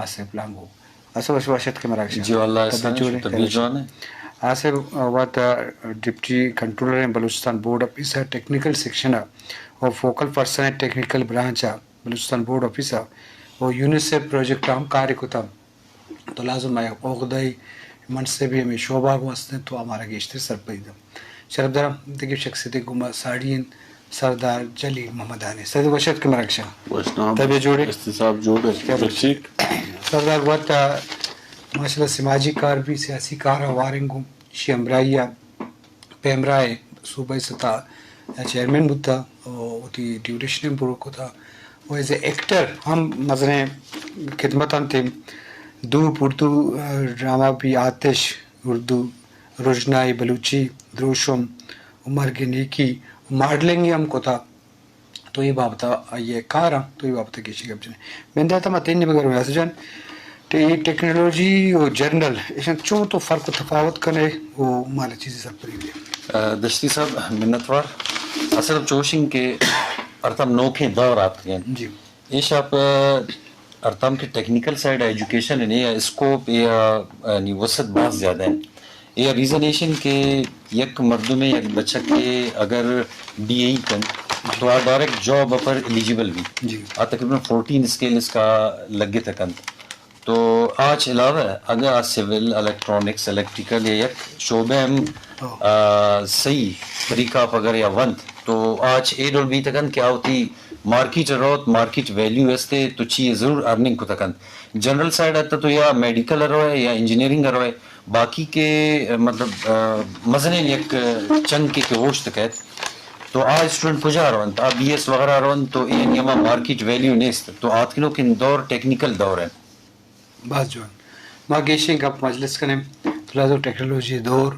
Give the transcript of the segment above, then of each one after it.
آصف لانگو۔ آصف، وش وش اتکے مراگش ءَ۔ جی واللہ، طبیعت احسان جوڑ شکر، ہے؟ طبیعت جوان ہے۔ آصف وت ڈپٹی کنٹرولر ہیں بلوچستان بورڈ آفیس ءِ ٹیکنیکل سیکشن ءَ اور فوکل پرسن ہیں ٹیکنیکل برانچ ءَ بلوچستان بورڈ آفیس ءَ اور یونیسیف پروجیکٹ ءَ ہم کار کتا۔ تو لازم ہے عہدہ منصبی ہمیں شعبہ گوں ہستیں تو ہمارا گیشتر سرپدی دم۔ شرف دارم دگہ شخصیت گوں ما ساڑی انت، سردار جلیل محمد ہانی۔ سردار، وش اتکے مراگش ءَ۔ وش نام۔ طبیعت جوڑ ہے؟ استی صاحب جوڑ ہے۔ کیا بس ٹھیک۔ سردار وت ماشاءاللہ سماجی کار بھی، سیاسی کار ہواریں گوں، شی ہمراہی ءَ پیمرا ءِ صوبائی سطح ءِ چیئرمین بوتا، و وتی ڈیوٹیشن ہم پورا کتا، و ایز اے ایکٹر ہم مزنیں خدمت انت۔ دھوپ اردو ڈرامہ بھی، آتش اردو، رژنائی بلوچی، دروشم، و مرگ نیکی، و ماڈلنگ ہم کتا۔ تو اے بابت ءَ آئی ءِ کار انت، تو اے بابت ءَ گیشی گپ جنیں۔ بندات ءَ ما تین نیمگ ءَ رویں آصف جان، ٹے-، ٹیکنالوجی و جنرل ایشاں چون تو فرق و تفاوت کنے و مارا چیزے سرپدی دے۔ آ، دشتی صاحب، منتوار۔ اصل چوشیں کہ ہرتم نوکیں دور آتکگ انت۔ جی۔ ایشاں پہ ہرتم کہ ٹیکنیکل سائیڈ ایجوکیشن ہے یا اسکوپ یا، یعنی، وسعت باز زیادہ ہے۔ اے ریزن ایش انت کہ یک مردمے، یک بچکے اگر بی اے ای کنت تو آ ڈائریکٹ جاب پر ایلیجیبل بی۔ جی۔ آ تقریباً فورٹین اسکیل اس کا لگت کنت۔ تو آچ علاوہ اگر آ سول، الیکٹرانکس، الیکٹریکل یا یک شعبے ہم، ہاں۔ آ، صحیح طریقہ پر اگر یا ونت تو آچ اے ڈول بیت کنت کہ آ وتی مارکیٹ روت، مارکیٹ ویلیو استے تو چی ضرور ارننگ کت کنت۔ جنرل سائیڈ ءَ تو یا میڈیکل ءَ روئے یا انجینئرنگ ءَ روئے، باقی کہ، مطلب، آ، مزنیں یک چنکے کہ اوشت کئیت، تو آ اسٹوڈنٹ کجا رونت؟ آ بی ایس وغیرہ رونت تو اے نیاما مارکیٹ ویلیو نیست، تو آتکنوکیں دور ٹیکنیکل دور ہے۔ باز جوان۔ ما گیشیں گپ مجلس کنیں، تو لازم ٹیکنالوجی دور،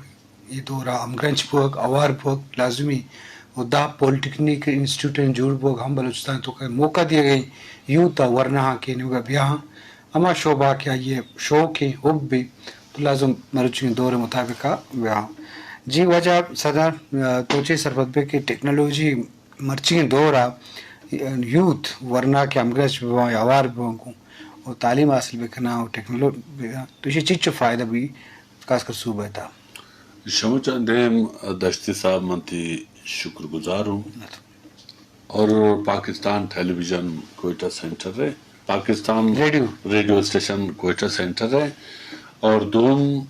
اے دور ءَ ہمگرنچ بوگ، اوار بوگ لازمی، و دہ پولیٹیکنیک انسٹیٹیوٹ جوڑ بوگ ہم بلوچستان تو کہ موقع دیگ ءَ یوتھ ءَ ورنا کہ نیمگ ءَ بیاہاں، ہما شعبہ کہ آئی ءِ شوق ءَ حب بی، تو لازم مروچی دور مطابق ءَ بیاہاں۔ جی واجہ سردار، تو چے سرپد بے کہ ٹیکنالوجی مرچی دور ءَ یوتھ ورنا کہ ہمگرنچ بواں، اوار بواں گوں، و تعلیم حاصل بکناں و ٹیکنالوجی تو ایشی چچو فائدہ بی؟ خاص کر صوبہ تا۔ شمو چہ دیم دشتی صاحب من تی شکر گزار ہوں۔ اور Pakistan television Quetta centre ہے، Pakistan radio. Radio station Quetta centre ہے، اور دوم،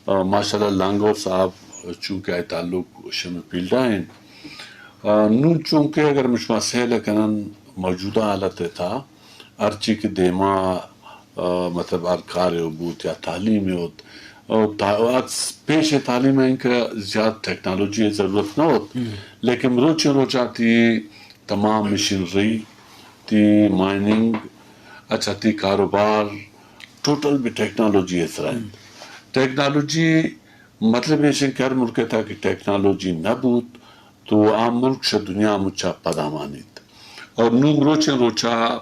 آ، ماشاءاللہ لانگو صاحب چونکہ آئی تعلق شمے فیلڈا ہیں۔ آ، نوں چونکہ اگر مشما سیل کنن موجودہ حالت تھا، ہرچی کہ دیما، آ، مطلب ہر کار بوت یا تعلیم ہوت، اور تا-، آ، پیش تعلیم ہے کہ زیادہ ٹیکنالوجی ضرورت نہ ہوت، لیکن روچ روچاتی تمام مشینری، تی مائننگ، اچھا، تی کاروبار، ٹوٹل بھی ٹیکنالوجی ءِ سرا انت۔ ٹیکنالوجی مطلب ایش انت کہ ہر ملک ءِ تہا کہ ٹیکنالوجی نہ بوت تو آ ملک شہ دنیا مچا پدا مانیت۔ اور نوں روچیں روچا،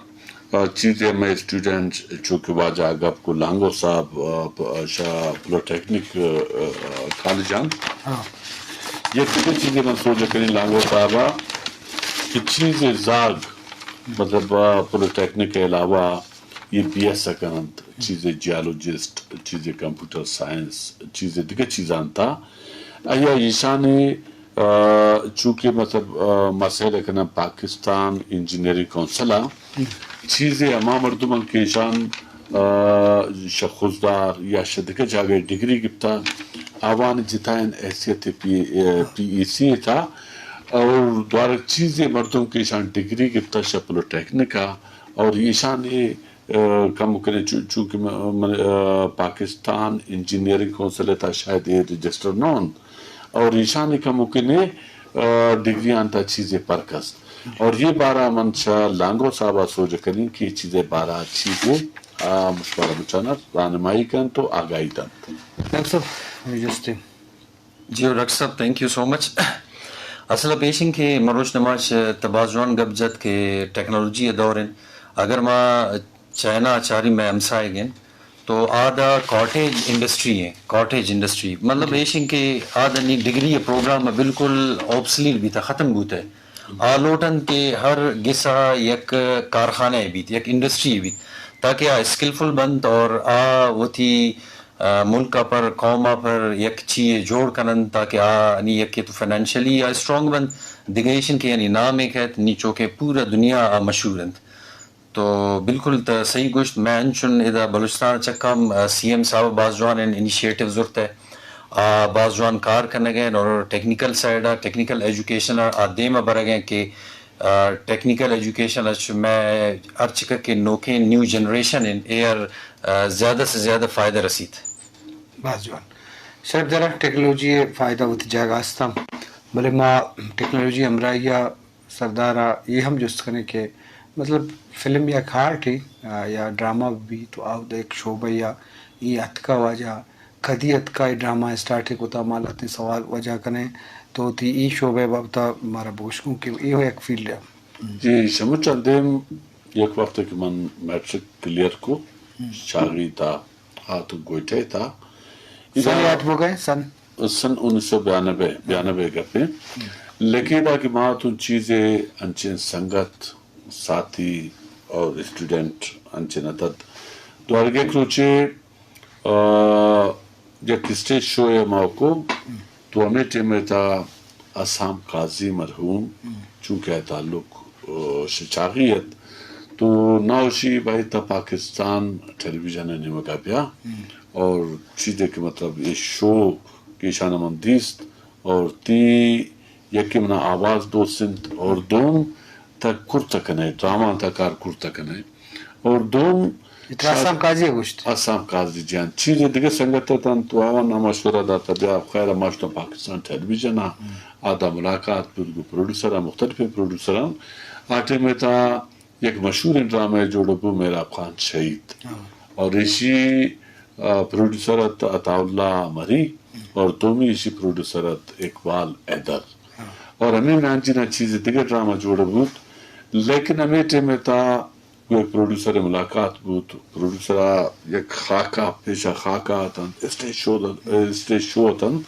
آ، چیزے مئے اسٹوڈنٹ چونکہ واجہ گپ کو لانگو صاحب، آ، پ-، شہ پولیٹیکنک، آ، کالج انت۔ ہاں۔ یک دگہ چیزے من سوچ کنی لانگو صاحب کہ چیزے زاگ مطلب، آ، پولیٹیکنک ءِ علاوہ یہ بی ایس ءَ کننت، چیزے جیولوجسٹ، چیزے کمپیوٹر سائنس، چیزے دگہ چیزاں تا۔ آیا ایشانی، آ، چونکہ مطلب، آ، مسئلہ کنن پاکستان انجینئرنگ کونسل ءَ، چیزے ہما مردم کہ ایشان، آ، شہ خضدار یا شہ دگہ جاگہ ڈگری گپتا، آوان جتائیں حیثیت پی، آ، پی ای سی تھا۔ اور دوارگ چیزے مردم کہ ایشان ڈگری گپتا شہ پولیٹیکنک ءَ، اور ایشان اے، آ، کم کنے چو-، چونکہ م-، من، آ، پاکستان انجینئرنگ کونسل ءِ تھا شاید اے رجسٹر نہ انت، اور ایشان اے کم کنے، آ، ڈگری آن تھا چیزے پرک است۔ اور یہ بارہ من شہ لانگو صاحب ءَ سوج کنیں کہ چیزے بارہ چیزے، آ، مشمارا بچانا راہنمائی کنت و آگاہی دنت۔ ڈاکٹر صاحب، یہ جستے۔ جی، ڈاکٹر صاحب، تھینک یو سو مچ۔ اصل پیش انت کہ مروچ نماش تباز جوان گپ جت کہ ٹیکنالوجی ءِ دور انت۔ اگر ما چائنا چاری مئے ہمسائگ انت، تو آ دا کاٹیج انڈسٹری ہیں، کاٹیج انڈسٹری۔ مطلب ایش انت کہ آ دا نی ڈگری ءِ پروگرام بالکل آبسلیٹ بیتا، ختم بوتا۔ آ لوٹ انت کہ ہر گس ء یک کارخانہ بیت، یک انڈسٹری بیت، تاکہ آ اسکلفل بنت اور آ وتی، آ، ملک ء پر، قوم ء پر یک چیئے جوڑ کن انت، تاکہ آ نی یکے تو فنانشلی آ اسٹرانگ بنت، دگہ ایشن کہ یعنی نامے کہت، نی چوکہ پورا دنیا آ مشہور انت۔ تو بالکل تہ صحیح گوشت، میں انچن ادا بلوچستان چکا ہم، آ، سی ایم صاحب باز جوان انیشیٹو زرتہ، آ، باز جوان کار کنگ ء اور ٹیکنیکل سائیڈ ء، ٹیکنیکل ایجوکیشن ء آ دیم ء برگ ء کہ، آ، ٹیکنیکل ایجوکیشن اچ میں ہر چکہ کہ نوکیں نیو جنریشن ان اے آر، آ، زیادہ سے زیادہ فائدہ رسیت۔ باز جوان۔ شرف دارا ٹیکنالوجی ء فائدہ وتی جاگہ است، بلے ما ٹیکنالوجی ہمراہی ء سردار ء اے ہم جست کنیں کہ مطلب فلم یک آرٹے، آ، یا ڈرامہ بہ بیت تو آودا یک شعبہ یا اے اتکا واجہ کدی اتکا اے ڈرامہ اسٹارٹ کتا، ما لہتیں سوال واجہ کنیں تو وتی اے شعبہ بابت ء مارا بگوش کن کہ اے ہو یک فیلڈ ء۔ جی، شمو چندیم یک وقت کہ من میٹرک کلیئر کو، چاغی تا آ تو گوئٹہ تا۔ سن ادا یات بوگئے؟ سن؟ سن انیس سو بیانوے، بیانوے گپیں۔ لیکن ادا کہ ما تو چیزے انچیں سنگت، ساتھی اور اسٹوڈنٹ انچیں اتت۔ دوارگہ یک روچے، آ، یک اسٹیج شو ء ما کو، تو ہمے ٹیم ء تا اسام قاضی مرحوم، چونکہ آئی تعلق، آ، شچاغی ات، تو ناوشی بھائی تا پاکستان ٹیلی ویژن ء نیمگا بیا، اور چیزے کہ مطلب اے شو کہ ایشان من دیست، اور تی یکے منا آواز دوست انت، اور دوم تا کرتا کنے، ڈرامہ تا کار کرتا کنے، اور دوم اسام قاضی ء گوشت۔ اسام قاضی جان، چیزے دگہ سنگت اتنت، تو آوان ء مشورہ داتا، بیا خیر ء ما شتاں پاکستان ٹیلی ویژن ء، آدا ملاقات بود، گوں پروڈیوسر ء، مختلفیں پروڈیوسراں۔ آ ٹیم ء تا یک مشہوریں ڈرامہ جوڑ بو، مہراب خان شہید۔ اور ایشی، آ، پروڈیوسر ات عطا اللہ مری اور دومی ایشی پروڈیوسر ات اقبال حیدر۔ اور ہمے میانجی نا چیز دگہ ڈرامہ جوڑ بوت، لیکن ہمے ٹیم ء تا گوں یک پروڈیوسر ء ملاقات بوت، پروڈیوسر ء یک خاکہ، پیشہ خاکہ اتنت، اسٹیج شو ات، اسٹیج شو اتنت،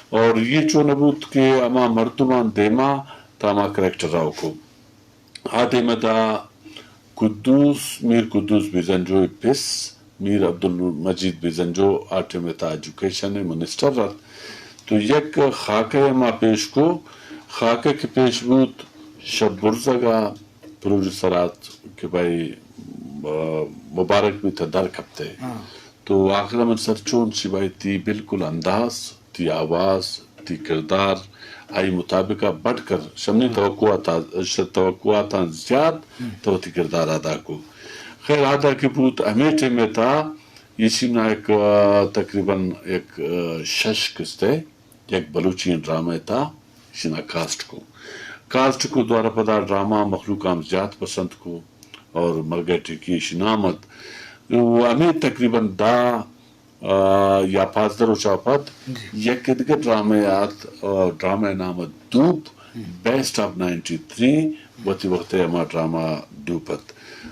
اور یہ چون بوت کہ ہما مردمان دیما تا ہما کریکٹر ء کو۔ آ دیم ء تا قدوس، میر قدوس بیزنجو ء پس، میر عبدالمجید بیزنجو آ ٹیم ء تا ایجوکیشن ء منسٹر ات۔ تو یک خاکہ ء ما پیش کو، خاکہ کہ پیش بوت، شپ برزگ ء پروڈیوسر ات کہ بھائی، آ، مبارک بیت در کپتے۔ تو آخر من سر چون شی بھائی تی بالکل انداز، تی آواز، تی کردار، آئی مطابق ء بڈ کر، شمنی توقعات، ش-، توقعاتاں زیات تو وتی کردار ادا کو۔ خیر، ادا کہ بوت، ہمے ٹیم ء تا ایشی منا یک، آ، تقریباً یک، آ، شش قسط ء یک بلوچی ڈرامہ ء تا ایشی نا کاسٹ کو۔ کاسٹ کو دوارہ پدا ڈرامہ مخلوق ہم زیات پسند کو اور مرگہ ٹیکی ایشی نام ات۔ و ہمے تقریباً دہ آ، یا پانزدہ روچا پد یک دگہ ڈرامہ ات، آ، ڈرامہ نام دوپ، بیسٹ آف نائنٹی تھری، وتی وقت ہما ڈرامہ دوپ ات۔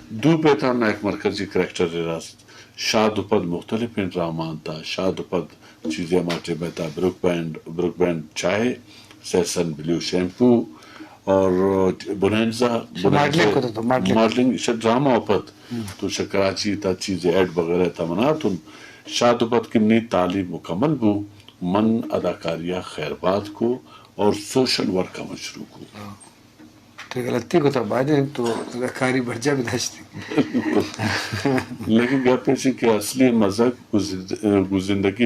دوپ ء تہا یک مرکزی کریکٹر رست۔ شاد و پد مختلفیں ڈرامہ انت، شاد و پد چیزے ہما ٹیم ء تہا بروک بینڈ، بروک بینڈ چائے، سیسن بلیو شیمپو اور بونینزا، ماڈلنگ بونینزا، کتو تو، ماڈلنگ۔ ماڈلنگ، شہ ڈرامہ و پد تو شہ کراچی تا چیزے ایڈ وغیرہ تا مناتون۔ شاد و پد کہ منی تعلیم مکمل بو، من اداکاری ء خیر باد کو اور سوشل ورک ء من شروع کو۔ تو غلطی کو تا، باید تو اداکاری برجا بداشتی۔ لیکن گپ ایش کہ اصلی مزگ گزند-، گزندگی